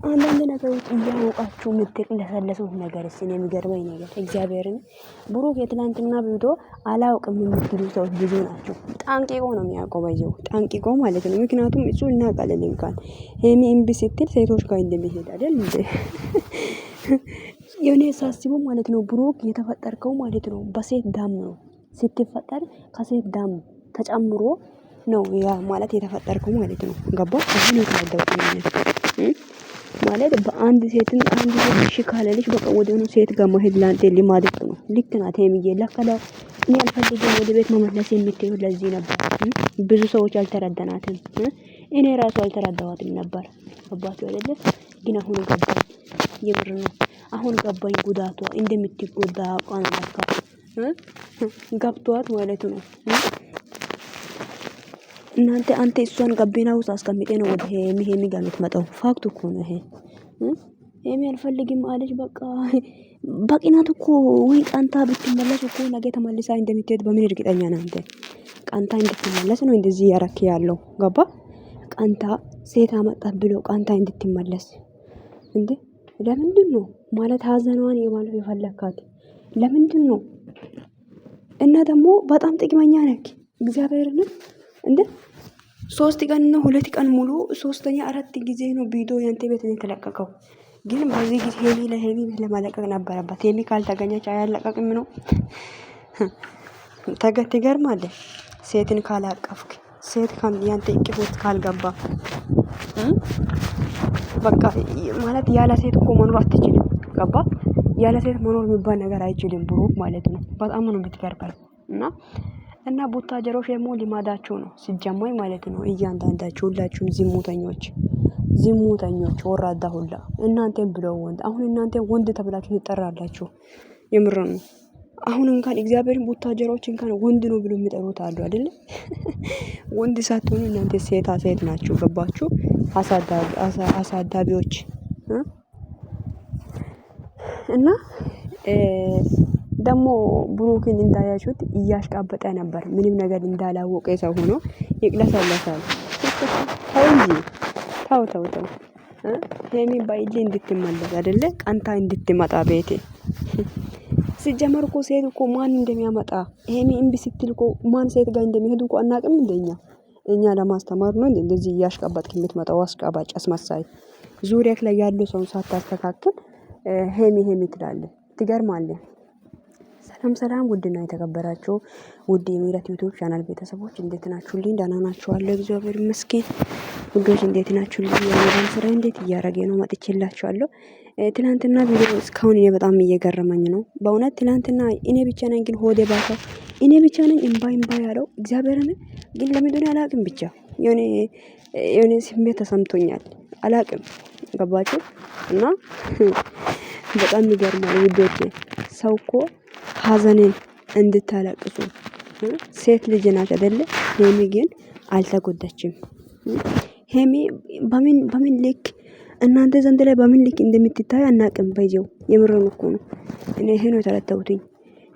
አንዳንድ ነገሮች እያወቃችሁ የምትቅለሰለሱት ነገር እኔ የሚገርመኝ ነገር እግዚአብሔርን ብሩክ የትላንትና ቪዲዮ አላውቅም የምትሉ ሰዎች ብዙ ናቸው። ጠንቅቆ ነው የሚያውቀው፣ በዚሁ ጠንቅቆ ማለት ነው። ምክንያቱም እሱ እናውቃለን እንኳን ሄሚ እምቢ ስትል ሴቶች ጋር እንደሚሄድ አይደል እንዴ? የኔ ሳስበው ማለት ነው ብሩክ የተፈጠርከው ማለት ነው በሴት ደም ነው። ስትፈጠር ከሴት ደም ተጨምሮ ነው ያ ማለት የተፈጠርከው ማለት ነው። ገባ? አሁን የተረዳሁት ማለት በአንድ ሴትን አንድ ሴት እሺ ካለልሽ በቃ ወዲያውኑ ሴት ጋር መሄድ ላንተ ልማድ ነው። ልክ ናት ሄሚዬ። ለካ እኔ አልፈልግም ወደ ቤት መመለስ የምትይው ለዚህ ነበር። ብዙ ሰዎች አልተረዳናትም። እኔ ራሱ አልተረዳኋትም ነበር። አባቱ አይደለ ግን አሁን ገባኝ። የምር ነው አሁን ገባኝ። ጉዳቷ እንደምትጎዳ አውቃ ነው ለካ ገብቷት ማለት ነው። እናንተ አንተ እሷን ጋቢና ውስጥ አስቀምጤ ነው ወደ ሄሚ ሄሚ ጋር የምትመጣው። fact ኡ እኮ ነው ይሄ። ሄሚ አልፈልግም አለች። በቃ በቅናት እኮ ወይ ቀንታ ብትመለስ እኮ ነገ ተመልሳ እንደምትሄድ በምን እርግጠኛ ነህ አንተ? ቀንታ እንድትመለስ ነው እንደዚህ እያረክ ያለው ገባ? ቀንታ ሴት አመጣት ብሎ ቀንታ እንድትመለስ እንዴ? ለምንድን ነው ማለት ሀዘኗን የማለፍ የፈለካት ለምንድን ነው? እና ደግሞ በጣም ጥቅመኛ ነክ እግዚአብሔርን እንዴ 3 ቀን ነው 2 ቀን ሙሉ ሶስተኛ አራት ጊዜ ነው ቪዲዮ ያንተ ቤት ነው የተለቀቀው። ግን በዚህ ጊዜ ሄሚ ለሄሚ ለማለቀቅ ነበረባት። ሄሚ ካልተገኘች አያለቀቅም ነው። ትገርማለህ። ሴትን ካላቀፍክ ሴት ያንተ እቅፍ ውስጥ ካልገባ በቃ ማለት ያለ ሴት እኮ መኖር አትችልም። ገባ? ያለ ሴት መኖር የሚባል ነገር አይችልም ብሩክ ማለት ነው። በጣም ነው የምትገርመኝ። እና እና ቡታጀሮች ደግሞ ልማዳቸው ነው ሲጀመር ማለት ነው። እያንዳንዳችሁ ሁላችሁም ዝሙተኞች ዝሙተኞች ወራዳ ሁላ እናንተን ብለው ወንድ አሁን እናንተ ወንድ ተብላችሁ ትጠራላችሁ። የምር ነው። አሁን እንኳን እግዚአብሔርን ቡታጀሮች እንኳን ወንድ ነው ብሎ የሚጠሩት አሉ አይደለ? ወንድ ሳትሆኑ እናንተ ሴታ ሴት ናችሁ። ገባችሁ? አሳዳቢዎች እና ደግሞ ብሩክን እንዳያችሁት እያሽቃበጠ ነበር። ምንም ነገር እንዳላወቀ ሰው ሆኖ ይቅለሰለሳል። ተው እንጂ ተው ተው ተው። ሄሚ ባይሌ እንድትመለስ አይደለ ቀንታ እንድትመጣ ቤቴ ሲጀመር እኮ ሴት እኮ ማን እንደሚያመጣ ሄሚ እምቢ ስትል እኮ ማን ሴት ጋር እንደሚሄድ እኮ አናውቅም። እንደኛ እኛ ለማስተማር ነው እንደዚህ እያሽቃባጥክ የምትመጣው አሽቃባጭ አስመሳይ። ዙሪያክ ላይ ያለው ሰውን ሳታስተካክል ሄሚ ሄሚ ትላለህ። ትገርማለህ። ሰላም ሰላም፣ ውድና የተከበራችሁ ውድ የሚረት YouTube channel ቤተሰቦች እንዴት ናችሁልኝ? ደህና ናችኋለሁ? እግዚአብሔር ይመስገን። ውዶች እንዴት ናችሁልኝ? የረመዳን ስራ እንዴት እያደረገ ነው? መጥቼላችኋለሁ። ትናንትና ቪዲዮ እስካሁን እኔ በጣም እየገረመኝ ነው በእውነት። ትናንትና እኔ ብቻ ነኝ ግን ሆዴ ባሰው። እኔ ብቻ ነኝ እምባ እምባ ያለው እግዚአብሔርን ግን ለምንድን አላቅም። ብቻ የሆነ የሆነ ስሜት ተሰምቶኛል፣ አላቅም። ገባችሁ? እና በጣም ይገርማል ውዶቼ። ሰው እኮ ሀዘኔን እንድታለቅሱ ሴት ልጅ ናት አይደለ? ሄሚ ግን አልተጎዳችም። ሄሚ በምን በምን ልክ እናንተ ዘንድ ላይ በምን ልክ እንደምትታይ አናቅም። በይዘው የምረን እኮ ነው። እኔ ይሄ ነው የተረዳሁትኝ።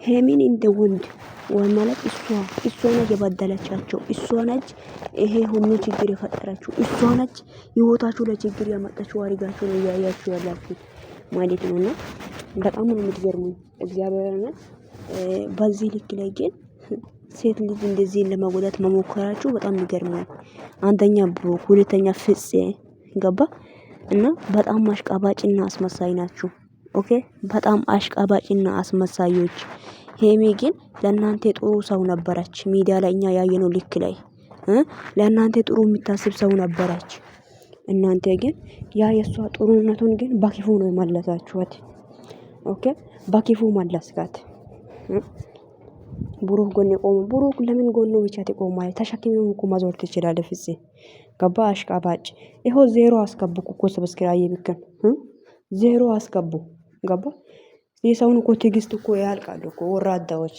ሄሚን እንደ ወንድ ወይ ማለት እሷ እሷ ነች የበደለቻቸው፣ እሷ ነች ይሄ ሁሉ ችግር የፈጠረችው፣ እሷ ነች ህይወታችሁ ለችግር ያመጣችው አድርጋችሁ ነው እያያችሁ ያላችሁት ማለት ነውና በጣም ነው የምትገርሙኝ እግዚአብሔርን በዚህ ልክ ላይ ግን ሴት ልጅ እንደዚህ ለመጎዳት መሞከራችሁ በጣም ይገርማል። አንደኛ ብሩክ፣ ሁለተኛ ፍፄ ገባ እና በጣም አሽቃባጭና አስመሳይ ናችሁ። okay በጣም አሽቃባጭና አስመሳዮች። ሄሚ ግን ለእናንተ ጥሩ ሰው ነበረች። ሚዲያ ላይ እኛ ያየነው ልክ ላይ ለእናንተ ጥሩ የምታስብ ሰው ነበረች። እናንተ ግን ያ የእሷ ጥሩነቱን ግን በክፉ ነው የመለሳችኋት። okay በክፉ መለስካት። ብሩክ ጎን የቆሙ ብሩክ ለምን ጎኑ ብቻ ትቆማለህ? ተሸክሜው እኮ መዞር ትችላለህ። ፍፄ ገባ አሽቃባጭ። ይኸው ዜሮ አስገቡ እኮ subscribe ብክን ዜሮ አስገቡ። ገባ የሰውን እኮ ትዕግስት እኮ ያልቃሉ እኮ ወራዳዎች፣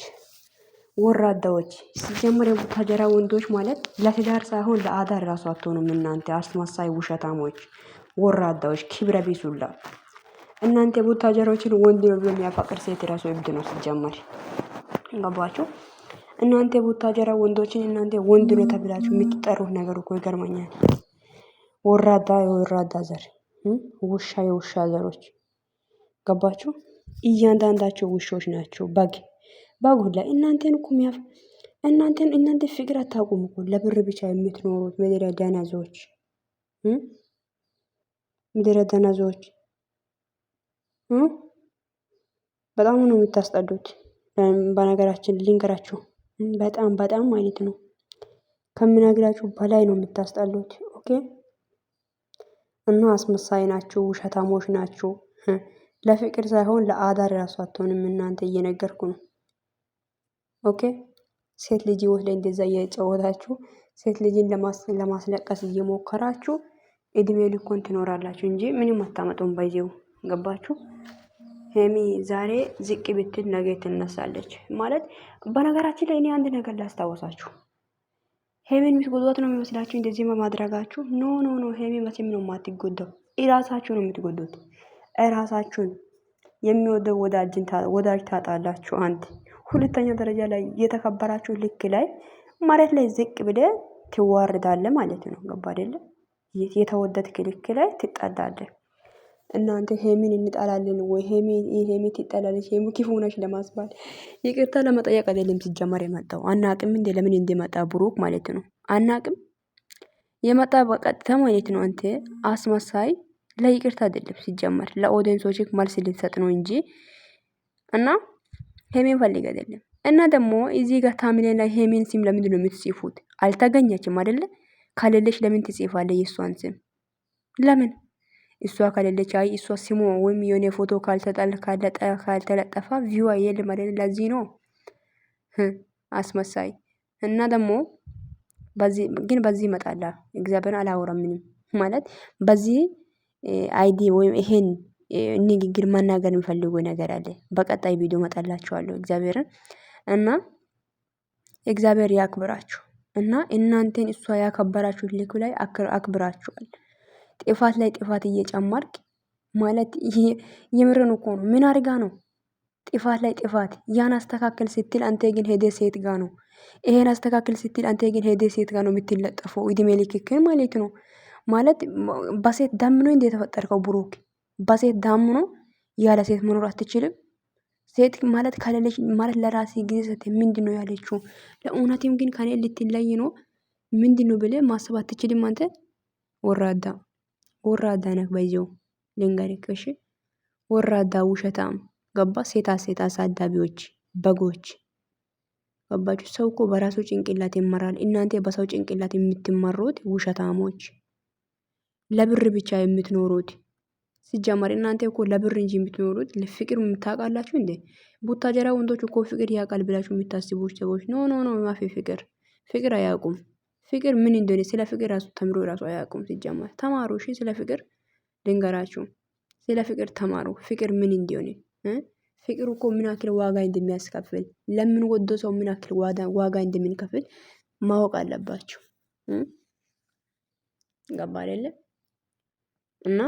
ወራዳዎች። ሲጀመር የቡታጀራ ወንዶች ማለት ለትዳር ሳይሆን ለአዳር ራሱ አትሆኑም እናንተ አስመሳይ ውሸታሞች፣ ወራዳዎች፣ ክብረ ቢስ ሁላ እናንተ የቡታጀራዎችን ወንድ ነው ብሎ የሚያፈቅር ሴት ራሱ እብድ ነው ሲጀመር። ገባችሁ? እናንተ የቡታጀራ ወንዶችን እናንተ ወንድ ነው ተብላችሁ የምትጠሩት ነገር እኮ ይገርመኛል። ወራዳ የወራዳ ዘር። ውሻ የውሻ ዘሮች ገባችሁ? እያንዳንዳቸው ውሾች ናቸው። በግ በግ ሁላ እናንተን እኮ ሚያፍ እናንተን እናንተ ፍቅር አታውቁም እኮ ለብር ብቻ የምትኖሩት ምድረ ደነዞች፣ ምድረ ደነዞች በጣም ነው የምታስጠሉት። በነገራችን ልንገራችሁ በጣም በጣም ማለት ነው ከምነግራችሁ በላይ ነው የምታስጠሉት። Okay እና አስመሳይ ናችሁ፣ ውሸታሞች ናችሁ። ለፍቅር ሳይሆን ለአዳር ራሱ አትሆንም። እናንተ እየነገርኩ ነው። Okay ሴት ልጅ ህይወት ላይ እንደዛ እየጫወታችሁ ሴት ልጅን ለማስለቀስ እየሞከራችሁ እድሜ ልኮን ትኖራላችሁ እንጂ ምንም አታመጡም። ባይዜው ገባችሁ? ሄሚ ዛሬ ዝቅ ብትል ነገ ትነሳለች ማለት። በነገራችን ላይ እኔ አንድ ነገር ላስታወሳችሁ፣ ሄሚን የምትጎዷት ነው የሚመስላችሁ እንደዚህ በማድረጋችሁ። No no no፣ ሄሚ መቼም ነው የማትጎዳው። እራሳችሁ ነው የምትጎዱት። እራሳችሁን የሚወደው ወዳጅ ታጣላችሁ። አንድ ሁለተኛ ደረጃ ላይ የተከበራችሁ ልክ ላይ መሬት ላይ ዝቅ ብለ ትዋርዳለ ማለት ነው። ገባ አይደለ? የተወደድክ ልክ ላይ ትጠላለህ። እናንተ ሄሚን እንጠላለን ወይ ሄሚ ሄሚ ትጠላለች፣ ሄሚ ክፉ ነች ለማስባል ይቅርታ ለመጠየቅ አይደለም ሲጀመር የመጣው አናቅም እንዴ ለምን እንደመጣ ብሩክ ማለት ነው። አናቅም የመጣ በቀጥታ ማለት ነው። አንተ አስመሳይ ለይቅርታ አይደለም ሲጀመር ለ audience ኦች መልስ ልንሰጥ ነው እንጂ እና ሄሜን ፈልግ አይደለም። እና ደግሞ እዚህ ጋር thumbnail ላይ ሄሜን ስም ለምንድን ነው የምትጽፉት? አልተገኘችም አይደለ? ከሌለች ለምን ትጽፋለ የእሷን ስም ለምን? እሷ ከሌለች አይ እሷ ስሙ ወይም የሆነ ፎቶ ካልተለጠፈ view የለም አይደለ? ለዚህ ነው አስመሳይ። እና ደግሞ ግን በዚህ ይመጣላ እግዚአብሔርን አላወራም ምንም ማለት በዚህ ID ወይም ይሄን ንግግር መናገር የሚፈልገው ነገር አለ። በቀጣይ ቪዲዮ መጣላችኋለሁ። እግዚአብሔርን እና እግዚአብሔር ያክብራችሁ እና እናንተን እሷ ያከበራችሁ ልክ ላይ አክብራችኋል። ጥፋት ላይ ጥፋት እየጨመርክ ማለት የምርን እኮ ነው። ምን አድርጋ ነው ጥፋት ላይ ጥፋት? ያን አስተካክል ስትል አንተ ግን ሄደ ሴት ጋ ነው። ይሄን አስተካክል ስትል አንተ ግን ሄደ ሴት ጋ ነው የምትለጠፈው። እድሜ ልክክን ማለት ነው። ማለት በሴት ዳምኖ እንደ የተፈጠርከው ብሩክ፣ በሴት ዳምኖ ያለ ሴት መኖር አትችልም። ሴት ማለት ከሌለች ማለት ለራሴ ጊዜ ሰተ ምንድን ነው ያለችው? ለእውነትም ግን ከኔ ልትለይ ነው ምንድን ነው ብለህ ማሰብ አትችልም። አንተ ወራዳ ወራዳ ነህ። በዚው ልንገርህ እሺ፣ ወራዳ ውሸታም ገባ። ሴታ ሴት አሳዳቢዎች በጎች ገባችሁ? ሰው እኮ በራሱ ጭንቅላት ይመራል። እናንተ በሰው ጭንቅላት የምትመሩት ውሸታሞች፣ ለብር ብቻ የምትኖሩት ሲጀመር እናንተ እኮ ለብር እንጂ የምትኖሩት ለፍቅር የምታውቃላችሁ እንዴ? ቡታጀራ ወንዶች እኮ ፍቅር ያውቃል ብላችሁ የምታስቡ ሰዎች no no no፣ مافي ፍቅር ፍቅር አያውቁም። ፍቅር ምን እንደሆነ ስለ ፍቅር ራሱ ተምሮ ራሱ አያውቁም። ሲጀመር ተማሩ እሺ፣ ስለ ፍቅር ልንገራችሁ፣ ስለ ፍቅር ተማሩ። ፍቅር ምን እንደሆነ ፍቅር እኮ ምን ያክል ዋጋ እንደሚያስከፍል ለምን ወዶ ሰው ምን ያክል ዋጋ እንደምንከፍል ማወቅ አለባችሁ። ገባ አይደለ? እና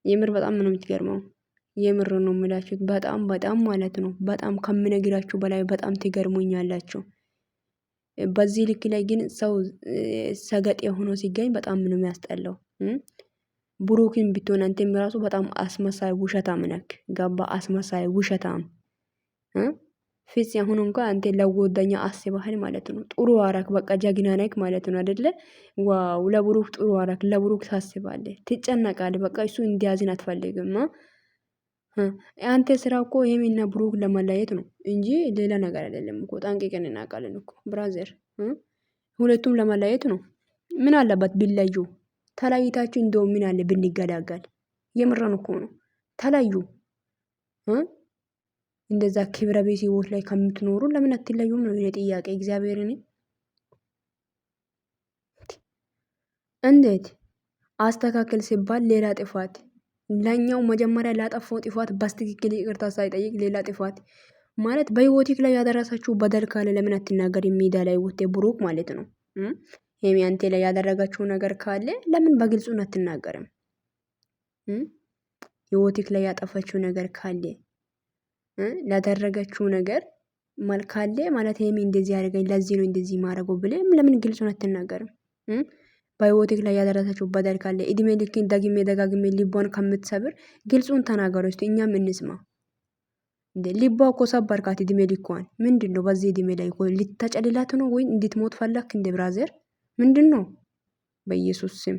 የምር በጣም ነው የምትገርመው። የምር ነው የምላችሁት። በጣም በጣም ማለት ነው በጣም ከምነግራችሁ በላይ በጣም ትገርሙኛላችሁ። በዚህ ልክ ላይ ግን ሰው ሰገጤ ሆኖ ሲገኝ በጣም ነው የሚያስጠላው። ብሩክን ብትሆን አንተም ራሱ በጣም አስመሳይ ውሸታም ነክ ገባ አስመሳይ ውሸታም ፊት አሁን እንኳን አንተ ለጎደኛ አስበሃል ማለት ነው። ጥሩ አራክ በቃ ጀግና ነክ ማለት ነው አይደለ? Wow ለብሩክ ጥሩ አራክ፣ ለብሩክ ታስባለህ፣ ትጨነቃለህ። በቃ እሱ እንዲያዝን አትፈልግም። አንተ ስራ እኮ ሄሚና ብሩክ ለመለየት ነው እንጂ ሌላ ነገር አይደለም እኮ ጠንቅቀን እናውቃለን እኮ brother፣ ሁለቱም ለመለየት ነው። ምን አለባት ቢለዩ? ተለይታችሁ እንደው ምን አለ ብንገላገል? የምረን እኮ ነው። ተለዩ። እንደዛ ክብረ ቤት ህይወት ላይ ከምትኖሩ ለምን አትለዩም ነው የኔ ጥያቄ። እግዚአብሔርን እንዴት አስተካክል ሲባል ሌላ ጥፋት ለኛው መጀመሪያ ላጠፋው ጥፋት በስትክክል ይቅርታ ሳይጠይቅ ሌላ ጥፋት ማለት በህይወትክ ላይ ያደረሳችሁ በደል ካለ ለምን አትናገር? ሜዳ ላይ ወጥተህ ብሩክ ማለት ነው። ሄሚ አንተ ላይ ያደረጋችሁ ነገር ካለ ለምን በግልጹ አትናገርም? ህይወትክ ላይ ያጠፋችው ነገር ካለ ላደረገችው ነገር ካለ ማለት ሄሚ እንደዚህ ያደረገኝ ለዚህ ነው እንደዚህ ማድረገው ብለህ ለምን ግልጹን አትናገርም? በህይወትህ ላይ ያደረሰችው በደል ካለ እድሜ ልክን ደግሜ ደጋግሜ ልቧን ከምትሰብር ግልጹን ተናገሩ እስቲ እኛም እንስማ። እንዴ ልቧ እኮ ሰበርካት እድሜ ልኳን። ምንድን ነው በዚህ እድሜ ላይ እኮ ልታጨልላት ነው ወይ እንድትሞት ፈለክ? እንደ brother ምንድን ነው? በኢየሱስ ስም።